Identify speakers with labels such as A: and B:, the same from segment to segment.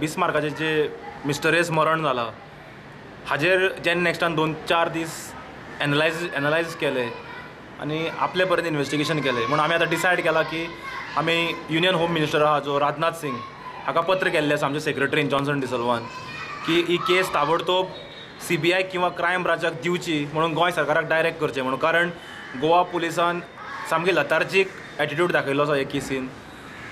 A: बिस्मार्काचें जे मिस्टरियस मरण जालां हाजेर जेन नेक्स्टान 2-4 दीस एनलायज केले आनी आपले पर्यंत इन्वेस्टिगेशन केलें. म्हणून आमी आतां डिसायड केलां की आमी युनियन होम मिनिस्टर आहा जो राजनाथ सिंग हाका पत्र केल्लें आसा आमच्या सेक्रेटरीन जॉन्सन डिसल्वान की ही केस ताबडतोब CBI किंवा क्रायम ब्रांचाक दिवची म्हणून गोंय सरकाराक डायरेक्ट करचें म्हणून, कारण गोवा पुलिसान सामकी लतार्जीक एटिट्यूड दाखयल्लो आसा हे केसीन.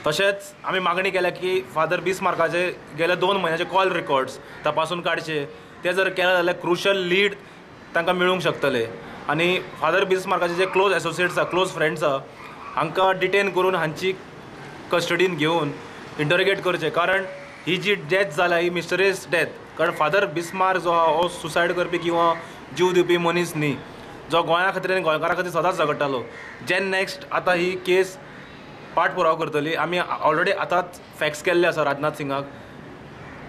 A: तशेंच आमी मागणी केल्या की फादर बिस्मार्काचे गेल्या 2 म्हयन्याचे कॉल रिकॉर्ड्स तपासून काडचे, ते जर केले जाल्यार क्रुशल लीड तांकां मेळूंक शकतले. आनी फादर बिस्मार्काचे जे क्लोज एसोसिएट्स आसा, क्लोज फ्रेंड्स आसा, हांकां डिटेन करून हांची कस्टडीन घेवन इंटरोगेट करचें, कारण ही जी डेथ जाल्या ही मिस्टरियस डेथ, कारण फादर बिस्मार्क जो आहा हो सुसायड करपी किंवा जीव दिवपी मनीस न्ही, जो गोंया खातीर आनी गोंयकारां खातीर सदांच झगडटालो. जेन नेक्स्ट आतां ही केस पाठपुराव करतली. आमी ऑलरेडी आतांच फॅक्स केल्ले आसा राजनाथ सिंगाक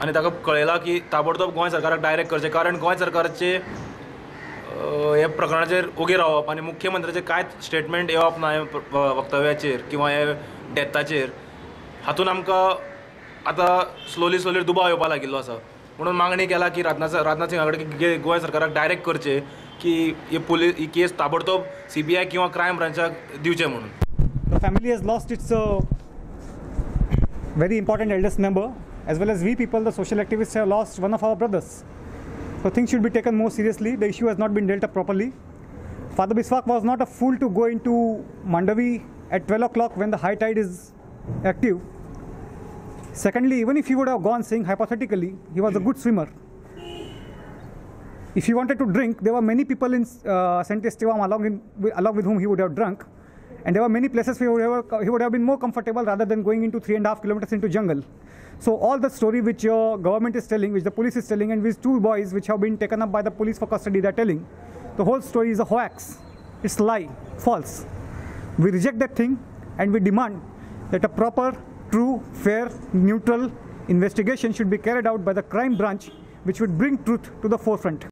A: आनी ताका कळयलां की ताबडतोब गोंय सरकाराक डायरेक्ट करचें, कारण गोंय सरकारचे हे प्रकरणाचेर ओगी रावप आनी मुख्यमंत्र्याचें कांयच स्टेटमेंट येवप ना हे वक्तव्याचेर किंवा हे डेथाचेर, हातून आमकां आतां स्लोली स्लोली दुबाव येवपाक लागिल्लो आसा. म्हणून मागणी केला की राजनाथ सिंगा कडेन गोंय सरकाराक डायरेक्ट करचें की ही पुलीस ही केस ताबडतोब CBI किंवा क्रायम ब्रांचाक दिवचें म्हणून.
B: The family has lost its very important eldest member, as well as we people, the social activists, have lost one of our brothers. So things should be taken more seriously. The issue has not been dealt up properly. Father Bismarck was not a fool to go into Mandavi at 12 o'clock when the high tide is active. Secondly, even if he would have gone, saying hypothetically, he was a good swimmer. If he wanted to drink, there were many people in Saint Estevam along with whom he would have drunk. And there were many places where he would have been more comfortable rather than going into 3.5 kilometers into jungle. So all the story which your government is telling, which the police is telling, and which 2 boys which have been taken up by the police for custody, they are telling, the whole story is a hoax. It's lie, false. We reject that thing and we demand that a proper, true, fair, neutral investigation should be carried out by the crime branch, which would bring truth to the forefront.